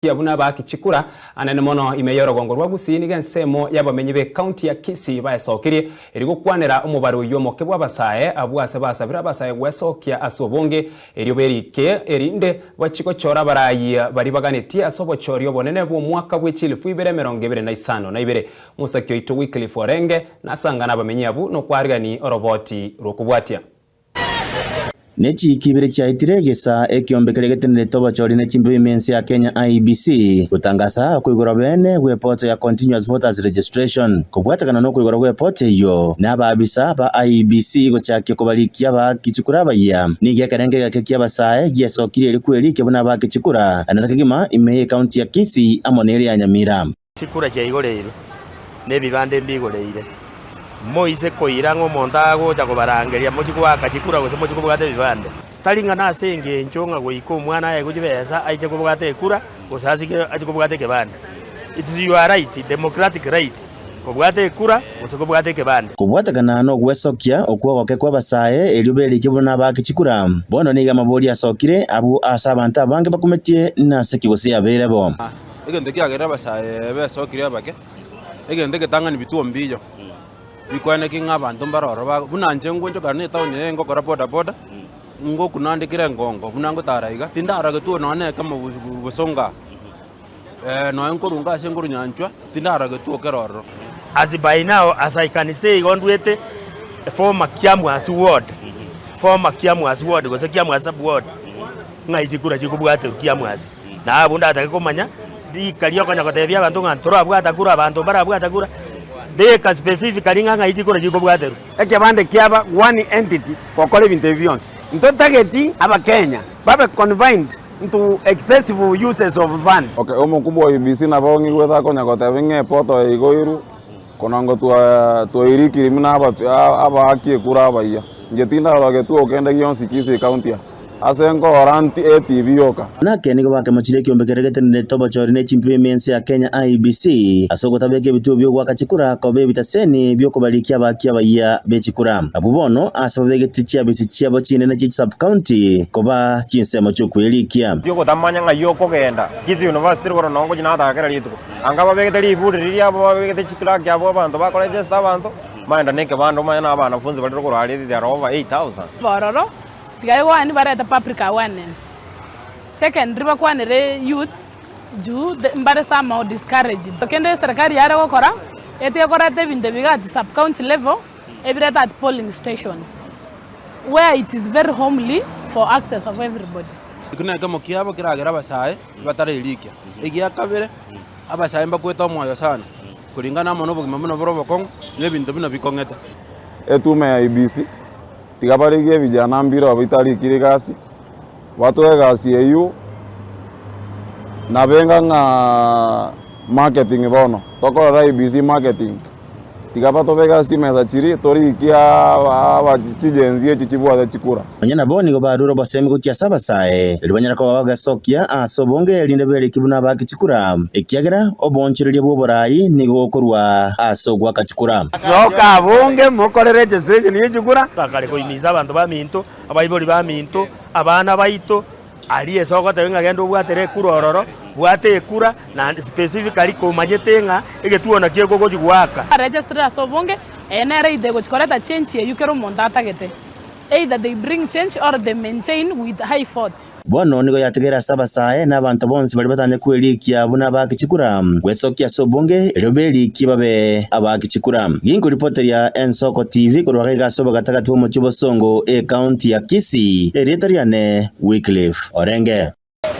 Buna abaaki chikura anene mono ime y'orogongo rwa Gusii nigo ensemo y'abamenyi b'ecounty ya Kisii baesokirie erio gokwanera omobaro oyio omoke bw'abasae abwo ase basabire abasae gwesokia ase obonge erio berike erinde bachie gochora abarai baria baganetie ase obochori obonene bw'omwaka bwe chilifu ibere 25. Mosaki oito Wycliffe Orenge nasangane abamenyi abwo nokwarigani oroboti rw'okobwatia. Ne chiiki ibere chiaetire egesaa ekiombe keria getenerete obochori ne chimbebe ime ense ya Kenya IEBC gotangasa okoigorwa beene gw'epoto ya Continuous Voters Registration. Kobwatekana nokoigorwa gw'epoto eyio, na abaabisa ba IEBC gochakia kobarikia abaaki chikura abayia. Nigo ekerengo egeke ki'abasae giesokirie erio kwerikia buna abaaki chikura naende kegima ime y'ecounty ya Kisii amo neria ya Nyamira. Chikura chiaigoreirwe, na ebibanda mbigoreire. Moise koira ng'a omonto agocha kobarangeria mochie goaka chikura gose mochie kobwata ebibande. Tari ng'a nase engencho ng'a goika omwana aegwe chibesa aiche kobwata ekura gose asike achie kobwata ekebande. It is your right, democratic right, kobwata ekura gose kobwata ekebande. Kobwatekana nogwesokia okwo ogoke kw'abasae erio berike buna abaake chikura, bono nigo amabori asokire abwo aase abanto abange bakumetie nase ki gose yabeire bo. Egento kiagerire abasae besokire abake, egento egetang'ani bituo mbiyo, bikwaneki ng'a abanto mbare ororo ba buna inche ngwenchokana na etown eye ngokora boda boda, ngokuna nde kera engongo buna ngotara iga, tindarora getuo nonye na ekemo bosongo aa, nonye nkorwa ase nkorwa nyanchwa, tindarora getuo kere ororo. As by now as I can say igo ndwete former Kiamwasi ward, former Kiamwasi ward gose Kiamwasi sub ward, ng'ai chikura chikobwaterwa Kiamwasi. Na abwo ndatake komanya rika riokonya gotebia abanto ng'a ntorabwata kura, abanto mbarabwata kura, beka specifically ng'a ng'ai chikura chikobwaterwa. Ekebande kiaba one entity gokora ebinto ebi bionsi. Ntotageti abakenya babe confined into excessive uses of funds. Okay, omokubwa o IEBC nabo ong'igwete akonya goteba ng'a epoto eye igoirwe, konongo twa twairikiri buna aba abaaki ekura abayia. Inche tindarora getuo kende gionsi Kisii County aa. Ase nkoora nti etv yoka. Nake nigo bakemochire ekiombe keria getenenerete obochori ne chimpibe ime ense ya Kenya IEBC ase ogotabeka ebituo bi'ogoaka chikura koba ebitaseni bi'okobarikia abaaki abayia be chikura. Abwo bono ase babegete chiabisi chiabo chinene chie chisub-county koba chinsemo chi'okwerikia. Ogotamanya ng'ai okogenda, Kisii University rogoro noo ngochia nataka kera rituko. Anga babegete riburi riria abo babegete chiclerk abwo abanto bakoregesta abanto, bagenda na ekebanda omanye na abanafunzi bare rogoro aria they are over 8000. Bororo, Tiga igwani barete public awareness. Secondly bakwanere youths juu mbare somehow discouraged. Kende eserikari yare gokora, etige koreta ebinto ebi iga at sub county level, ebirete at polling stations where it is very homely for access of everybody. Ekio nekemo kiabo keragere abasae batarerikia. Egia kabere, abasae mbakwete omoyo sana, koringana amo nobogima buna bore obokong'u, na ebinto buna bikong'ete. Etume ya IEBC Tiga barigie ebijana mbire bitarikire egasi, batoe egasi eyio, nabenga ng'a marketing bono, tokorera IEBC marketing, tiga batobeke ase chimesa chiria torikie aba chigenzi echi chibwate chikura. Nonya nabo nigo barure obosemi gochia ase abasae, erio banyare koba bagesokia ase obonge erinde beriki buna abaake chikura, ekiagera oboonchoreria bw'oboraai nigo gokorwa ase ogoaka chikura. Soka abonge mokore registration ye chikura. Bakare koimiisa abanto baminto, abaibori baminto, abana baito, aria ase ogoteba ng'a genda obwatere ekura ororo, bwata ekura, naende specifically komanyete ng'a egetuo nakio ekogochi goaka. Register ase obonge, eye nere either egochi koreta change eywo kera omonto atagete, either they bring change or they maintain with high votes. Bono nigo yategeire ase abasae na abanto bonsi baria batanya kwerikia buna abaaki chikura, gwesokia ase obonge, erio berikie babe abaaki chikura. Ginkoripoteria Ensoko TV korwa gaiga ase obogatagati bw'omochie o Bosongo, ecounty ya Kisii, erieta riane Wycliffe Orenge.